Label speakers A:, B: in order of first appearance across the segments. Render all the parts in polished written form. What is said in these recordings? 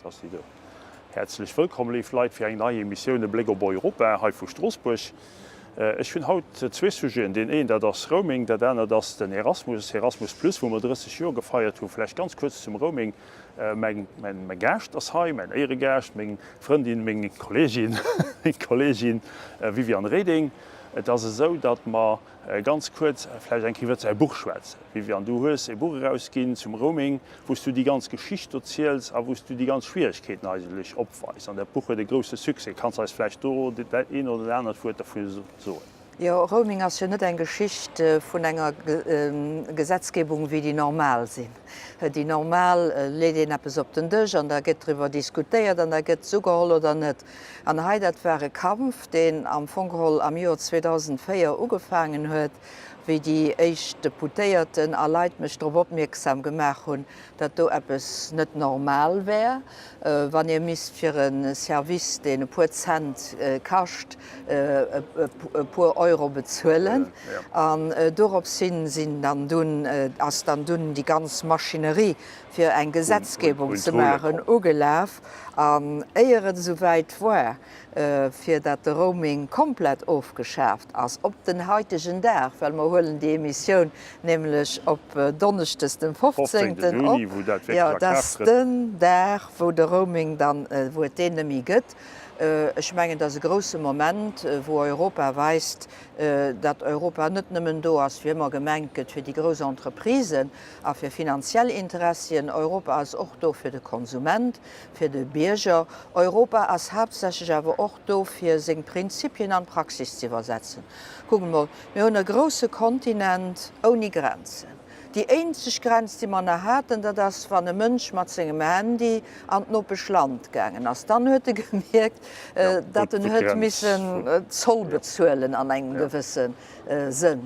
A: Dat ass déi do. Häerzlech wëllkomm, léif Leit, fir eng nei Emissioun E Bléck op Europa hei vu Stroossbuerg. Ech hunn haut zwee Sujeten. Deen een, dat ass Roaming, dat anert ass den Erasmus, Erasmus Plus, wou mer 30 Joer gefeiert hunn. Vläicht ganz kuerz zum Roaming. Mäin Gaascht ass hei, mäin Éieregaascht, meng Frëndin, meng Kolleegin, meng Kolleegin Viviane Reding. Et ass esou, datt mer ganz kuerz vläicht eng Kéier iwwert säi Buch schwätzen. Viviane, du hues e Buch erausginn zum Roaming, wou s du déi ganz Geschicht do ziels a wou s du déi ganz Schwieregkeeten eigentlech opweis. An dat Buch huet e grousse Succès. Kanns eis vläicht do dat een oder dat anert Wuert dervu soen?
B: Jo, Roaming ass jo net eng Geschicht vun enger Gesetzgebung, wéi déi normal sinn. Déi normal leet een eppes op den Dësch an da gëtt driwwer diskutéiert an da gëtt se ugeholl oder net. An hei, dat war e Kampf, deen am Fong geholl am Joer 2004 ugefaangen huet, wéi déi éischt Deputéierten a Leit mech drop opmierksam gemaach hunn, datt do eppes net normal wär, wann ee misst fir e Service, deen e puer Cent kascht, e puer Euro bezuelen. An dorops hin sinn dann dunn, ass dann dunn déi ganz Maschinerie, fir eng Gesetzgebung ze maachen, ugelaf. An éier et esou wäit war, fir dat de Roaming komplett ofgeschaaft ass op den haitegen Dag, well mer huelen déi Emissioun nämlech op Donneschdes dem 15. op, jo, dat ass den Dag, wou de Roaming dann, wou et deen net méi gëtt. Ech mengen, dat ass e grousse Moment, wou Europa weist, datt Europa net nëmmen do ass, wéi ëmmer gemengt gëtt, fir déi grouss Entreprisen a fir finanziell Interessien. Europa ass och do fir de Konsument, fir de Bierger. Europa ass haaptsächlech awer och do fir seng Prinzipien an d'Praxis ze iwwersetzen. Kuckt emol, mir hunn e grousse Kontinent ouni Grenzen. Déi eenzeg Grenz, déi mer nach haten, dat ass, wann e Mënsch mat sengem Handy an d'Nopeschland gaangen ass. Dann huet e gemierkt, datt en huet missen Zoll bezuelen an engem gewësse Sënn,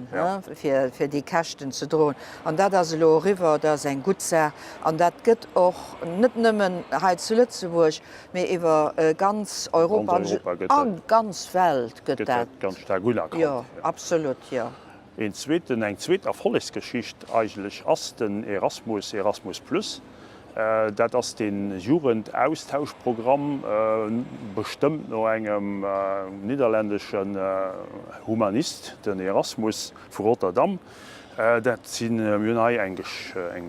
B: fir déi Käschten ze droen. An dat ass elo eriwwer, dat ass eng gutt Saach. An dat gëtt och net nëmmen hei zu Lëtzebuerg, mee iwwer ganz Europa a ganz Welt gëtt dat
A: ganz staark unerkannt.
B: Jo, absolut, jo.
A: Een zweeten, eng zweet Erfollegsgeschicht eigentlech ass den Erasmus, Erasmus Plus. Dat ass dee Jugendaustauschprogramm, bestëmmt no engem nidderlänneschen Humanist, den Erasmus vu Rotterdam. Dat sinn, mir hunn hei eng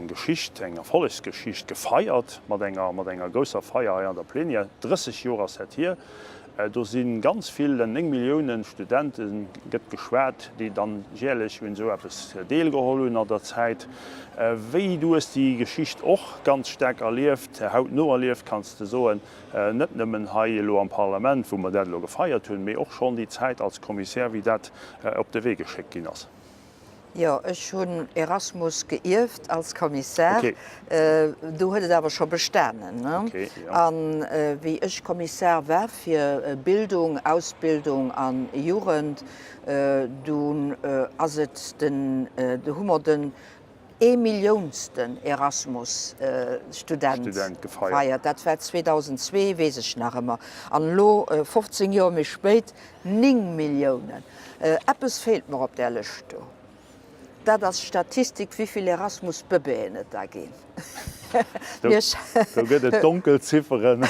A: Geschicht, eng Erfollegsgeschicht gefeiert mat enger, mat enger grousser Feier hei an der Plenière. 30 Joer ass dat hier. Do si ganz vill, 9 Millioune Studente gëtt geschwat, déi dann jäerlech un esou eppes deelgeholl hunn an der Zäit. Wéi, du hues déi Geschicht och ganz staark erlieft, hautno erlieft, kanns de soen, net nëmmen hei elo am Parlament, wou mer dat elo gefeiert hunn, mee och schonn déi Zäit als Kommissär, wéi dat op de Wee geschéckt ginn ass.
B: Jo, ech hunn Erasmus geierft als Kommissar. Do huet et awer scho bestanen. A wéi ech Kommissar war fir Bildung, Ausbildung a Jugend, du ass et den, du hu mer den eemilliounsten Erasmus-Student gefeiert. Dat war 2002, weess ech nach ëmmer. An elo, 15 Joer méi spéit, 9 Milliounen. Eppes feelt mer op där Lëscht do, dat ass d'Statistik, wéivill Erasmus-Bëbeeën et da ginn.
A: Do gëtt et Donkelzifferen,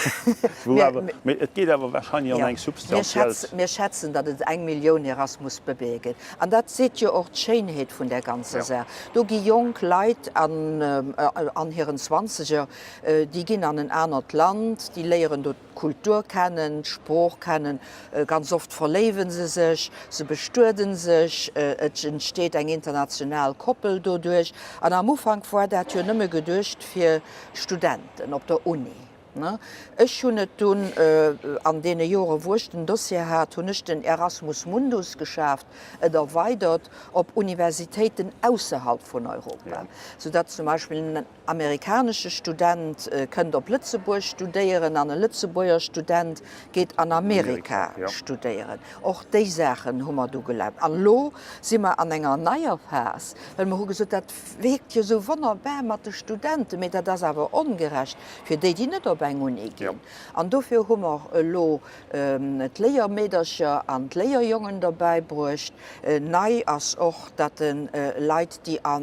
A: wou awer, mee et geet awer wahrscheinlech an eng substantiell.
B: Mir schätzen, datt et eng Millioun Erasmus-Bëbeeë gëtt. An dat seet jo och d'Schéinheet vun där ganzer Saach. Do gi jonk Leit an hiren Zwanzeger, déi ginn an en anert Land, déi léieren do d'Kultur kennen, d'Sprooch kennen, ganz oft verléiwe se sech, se bestueden sech, et entsteet eng international Koppel doduerch. An am Ufank war dat jo nëmme geduecht fir Studenten op der Uni. Ech hunn et dunn, an deene Jore wou ech den Dossier hat, hunn ech den Erasmus Mundus geschaaft, et erweidert op Universitéiten ausserhalb vun Europa, soudatt zum Beispill en Amerikanesche Student kënnt op Lëtzebuerg studéieren an e Lëtzebuerger Student geet an Amerika studéieren. Och déi Saachen hu mer du gelauft. An elo si mer an enger neier Phas, well mer hu gesot, dat wierkt jo esou wonnerbar mat de Studenten, mee dat ass awer ongerecht fir déi, déi net op. eng Uni ginn. An dofir hu mer elo d'Léiermeedercher an d'Léierjongen derbäi bruecht. Nei ass och, datt Leit, déi a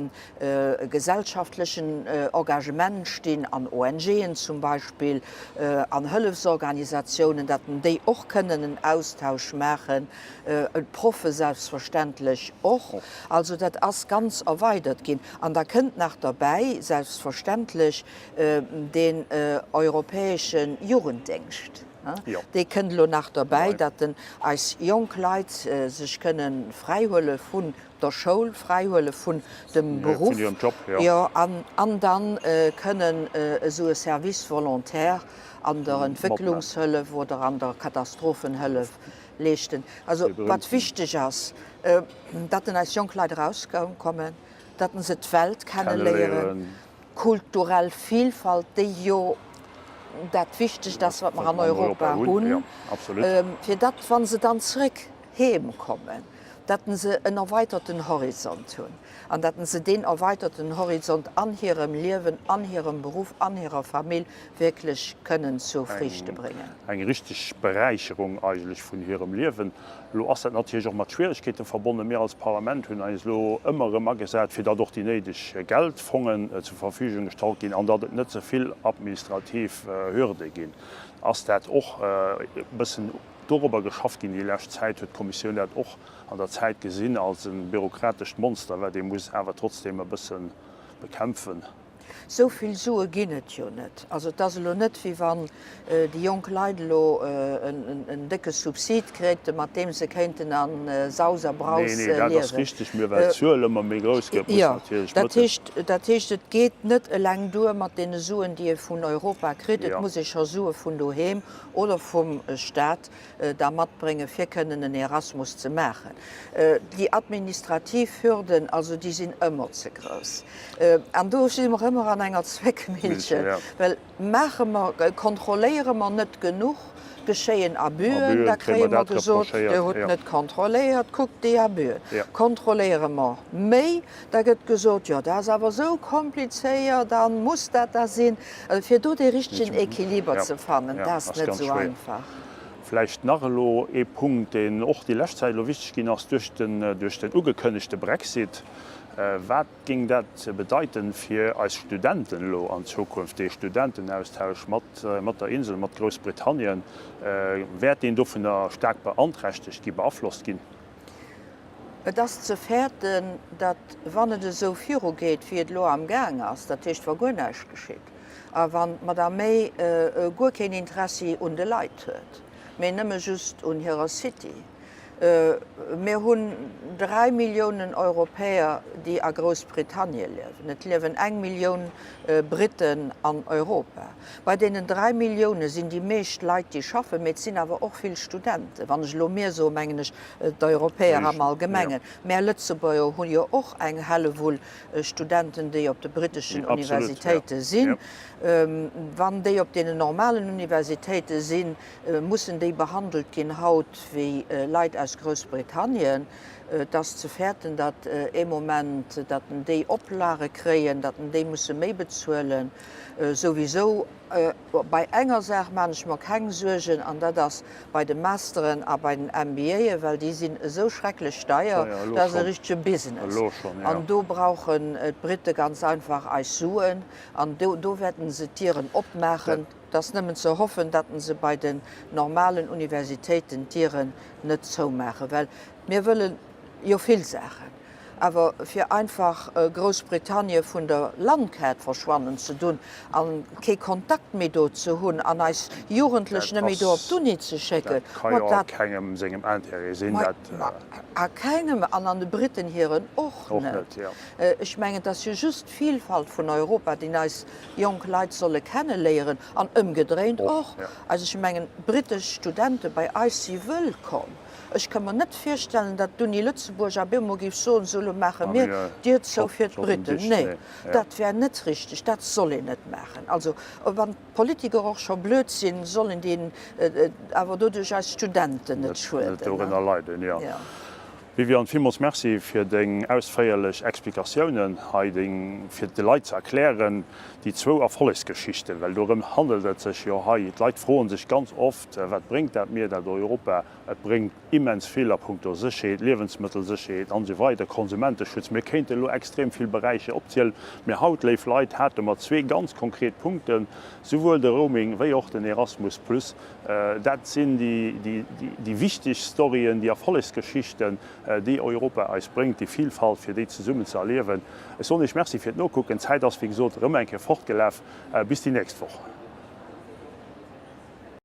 B: gesellschaftlechen Engagement stinn, an ONGen zum Beispill, an Hëllefsorganisatiounen, datt déi och kënnen en Austausch maachen, d'Proffe selbstverständlech och. Also dat ass ganz erweidert ginn. An da kënnt nach derbäi selbstverständlech deen europäesche Jugenddéngscht. Dee kënnt elo nach derbäi, datt eis jonk Leit sech kënne fräihuele vun der Schoul, fräihuele vun dem Beruff, jo, an dann kënnen esou e Service volontaire an der Entwécklungshëllef oder an der Katastrophenhëllef leeschten. Also wat wichteg ass, datt eis jonk Leit erauskommen, datt se d'Welt kenneléieren, d'kulturell Vielfalt, déi jo dat Wichtegst ass, wat mer an Europa hunn, fir datt, wa se dann zrëck heem kommen, datt se en erweiterten Horizont hunn an datt se deen erweiterten Horizont an hirem Liewen, an hirem Beruff, an hirer Famill wierklech kënnen zu Friichte bréngen.
A: Eng richteg Beräicherung eigentlech vun hirem Liewen. Elo ass dat natierlech och mat Schwieregkeete verbonnen. Mir als Parlament hunn eis elo ëmmer erëm agesat, fir datt och déi néideg Geldfongen zur Verfügung gestallt ginn an datt et net ze vill administrativ Hürde ginn. Ass dat och e bëssen dorobber geschafft ginn déi lescht Zäit? Huet d'Kommissioun dat och an der Zäit gesinn als e bürokratescht Monster, wat ee muss awer trotzdeem e bësse bekämpfen?
B: Sou vill Sue ginn et jo net. Also et ass elo net, wéi wann déi jonk Leit elo en décke Subsid kréiten, mat deem se kéinten a Saus a Braus
A: liewen. Nee, nee, dat ass richteg. Mee well d'Zuel ëmmer méi grouss gëtt, muss natierlech
B: Mëttel. Jo, dat heescht, et geet net eleng duer mat deene Suen, déi ee vun Europa kritt. Et muss ee scho Sue vun doheem oder vum Staat da matbréngen, fir kënnen en Erasmus ze maachen. Déi administrativ Hürden, also déi sinn ëmmer ze grouss. An do si mer ëmmer an enger Zwéckmillchen, well maache mer, kontrolléiere mer net genuch, geschéien Abüen, da kréie mer gesot, Dir hutt net kontrolléiert, kuckt déi Abüen. Kontrolléiere mer méi, Da gëtt gesot, jo dat ass awer esou komplizéiert a muss dat da sinn? Also fir do dee richtegen Equiliber ze fannen, dat ass net esou einfach.
A: Vläicht nach elo ee Punkt, deen och déi lescht Zäit elo wichteg ginn ass duerch den duerch den ugekënnegte Brexit. Wat géing dat bedeiten fir eis Studenten elo an Zukunft, dee Studentenaustausch mat mat der Insel, mat Groussbritannien? Wäert deen dovunner staark beanträchtegt ginn, beaflosst ginn?
B: Et ass ze fäerten, datt, wann et esou virugeet, wéi et elo amgaang ass, dat heescht, wa guer näischt geschitt a wann d'Madame May guer keen Interessi un de Leit huet, mee nëmme just un hirer City, mir hunn 3 Milliounen Europäer, déi a Groussbritannie liewen, et liewen eng Millioun Britten an Europa. Bei deenen 3 Millioune sinn déi meescht Leit, déi schaffen, mee et sinn awer och vill Studenten. Wann ech elo mir soen, mengen ech d'Europäer am Allgemengen. Mär Lëtzebuerger hu jo och eng Hellewull Studenten, déi op de britteschen Universitéite sinn. Wann déi op deenen normalen Universitéite sinn, mussen déi behandelt ginn haut wéi Leit aus Groussbritannien. Et ass ze fäerten, datt ee Moment, datt déi Oplage kréien, datt déi musse méi bezuelen. Souwisou, bei enger Saach maan ech mer keng Suergen, an dat ass bei de Masteren a bei den MBAen, well déi sinn esou schrecklech deier, dat ass e richtege Business. An do brauchen d'Britte ganz einfach eis Suen, an do wäerten se d'Dieren opmaachen. Et ass nëmmen ze hoffen, datt se bei den normalen Universitéiten d'Dieren net zoumaachen, well mir wëlle jo vill Saachen. Awer fir einfach Groussbritannie vun der Landkaart verschwannen ze dunn a kee Kontakt méi do ze hunn an eis Jugendlech net méi do op d'Uni ze schécken,
A: Dat ka jo a kengem sengem Intérêt sinn.
B: Ma a kengem, an an de Briten hiren och net. Ech mengen, et ass jo just d'Vilfalt vun Europa, déi eis jonk Leit solle kenneléieren an ëmgedréint och. Also ech mengen, britesch Studente bei eis si wëllkomm. Ech ka mer net virstellen, datt d'Uni Lëtzebuerg ab eemol géif soen, sou elo maache mir d'Dier zou fir d'Briten. Nee, dat wär net richteg, dat soll een net maachen. Also wann d'Politiker och scho blöd sinn, sollen déi awer doduerch eis Studenten net schueden.
A: Viviane, villmools Merci fir deng ausféierlech Explikatiounen hei, deng, fir de Leit ze erklären, déi zwou Erfollegsgeschichten, well dorëm handelt et sech jo hei. D'Leit froen sech ganz oft, Wat bréngt dat mir, dat Europa? Et bréngt immens vill a puncto Sécherheet, Liewensmëttelsécherheet an esou weider, Konsumenteschutz. Mir kéinten elo extrem vill Beräicher opzielen. Mee haut, léif Leit, hate mer zwee ganz konkret Punkten, souwuel de Roaming wéi och den Erasmus plus. Dat sinn déi wichteg Storyen, déi Erfollegsgeschichten, déi Europa eis bréngt, déi Vielfalt, fir déi zesummen ze erliewen. Ech soen Iech Merci fir d'Nokucken. D'Zäit ass, wéi gesot, erëm eng Kéier fortgelaf. Bis déi nächst Woch.